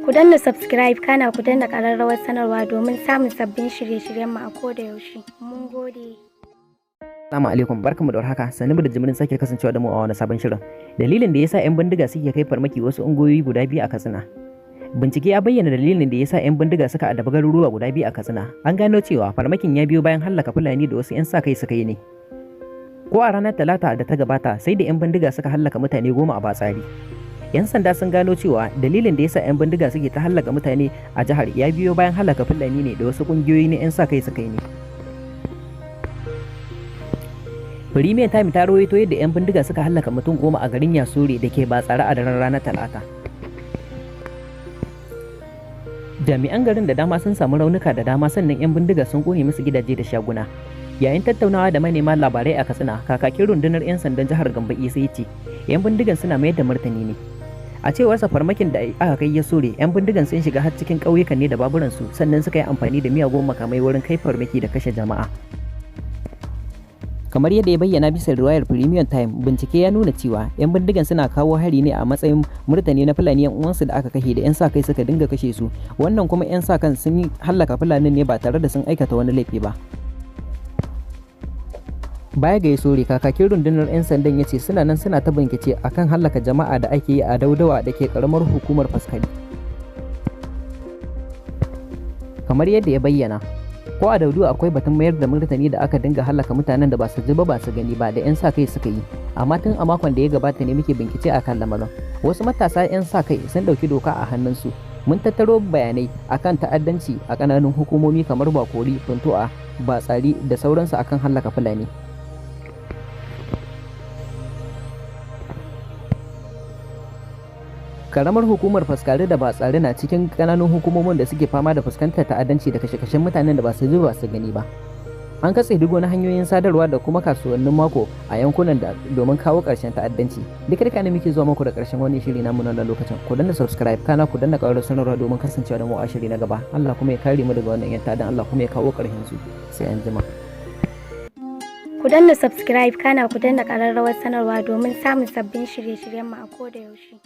Ku danna subscribe, kana ku danna ƙararrawar sanarwa domin samun sabbin shirye-shiryenmu a koda yaushe. Mun gode. Assalamu alaikum, barkamu da warhaka, sannu da jimirin sake kasancewa da mu a wani sabon shirin. Dalilin da yasa 'yan bindiga suke kai farmaki wasu ungoyoyi guda biyu a Katsina. Bincike ya bayyana dalilin da yasa 'yan bindiga suka addabi garuruwa guda biyu a Katsina. An gano cewa farmakin ya biyo bayan hallaka Fulani da wasu 'yan sa kai suka yi ne. Ko a ranar Talata da ta gabata, sai da 'yan bindiga suka hallaka mutane 10 a Batsari. 'Yan sanda sun gano cewa dalilin da yasa 'yan bindiga suke ta hallaka mutane a jihar ya biyo bayan hallaka Fulani ne da wasu kungiyoyi na 'yan sa kai suka yi ne. Premium Time ta rawaito yadda 'yan bindiga suka hallaka mutum 10 a garin Yasuri da ke Batsari a daren ranar Talata. Jami'an garin da dama sun samu raunuka da dama, sannan 'yan bindiga sun kone musu gidaje da shaguna. Yayin tattaunawa da manema labarai a Katsina, kakakin rundunar 'yan sandan jihar Gambo Isa ya ce, 'yan bindigan suna mayar da martani ne. A cewarsa, farmakin da aka kai Yasuri, 'yan bindigan sun shiga har cikin ƙauyukan ne da baburansu, sannan suka yi amfani da miyagun makamai wurin kai farmaki da kashe jama'a. Kamar yadda ya bayyana bisa riwayar Premium Time, bincike ya nuna cewa 'yan bindigan suna kawo hari ne a matsayin murtani na Fulani 'yan uwansu da aka kashe, da 'yan sa kai suka dinga kashe su. Wannan kuma 'yan sa kan sun yi hallaka Fulanin ne ba tare da sun aikata wani laifi ba. Baya ga Yasuri, kakakin rundunar 'yan sandan ya ce suna nan suna ta bincike akan hallaka jama'a da ake yi a Daudawa da ke karamar hukumar Faskari. Kamar yadda ya bayyana, ko a Daudu akwai batun mayar da martani da aka dinga halaka mutanen da ba su ji ba ba su gani ba da 'yan sa kai suka yi, amma tun a makon da ya gabata ne muke bincike akan lamarin. Wasu matasa 'yan sa kai sun ɗauki doka a hannunsu. Mun tattaro bayanai akan ta'addanci a ƙananan hukumomi kamar Bakori, Funtu'a, Batsari da sauransu akan hallaka Fulani. Karamar hukumar Faskari da Batsari na cikin ƙananan hukumomin da suke fama da fuskantar ta'addanci da kashe-kashen mutanen da ba su ji ba su gani ba. An katse duk wani hanyoyin sadarwa da kuma kasuwannin mako a yankunan da domin kawo ƙarshen ta'addanci. Duka duka ne muke zuwa muku da ƙarshen wannan shiri namu na lokacin. Ku danna subscribe, kana ku danna ƙararrawar sanarwa domin kasancewa da mu a shiri na gaba. Allah kuma ya kare mu daga wannan 'yan ta'addan, Allah kuma ya kawo ƙarshen su. Sai an jima. Ku danna subscribe, kana ku danna ƙararrawar sanarwa domin samun sabbin shirye-shiryenmu a koda yaushe.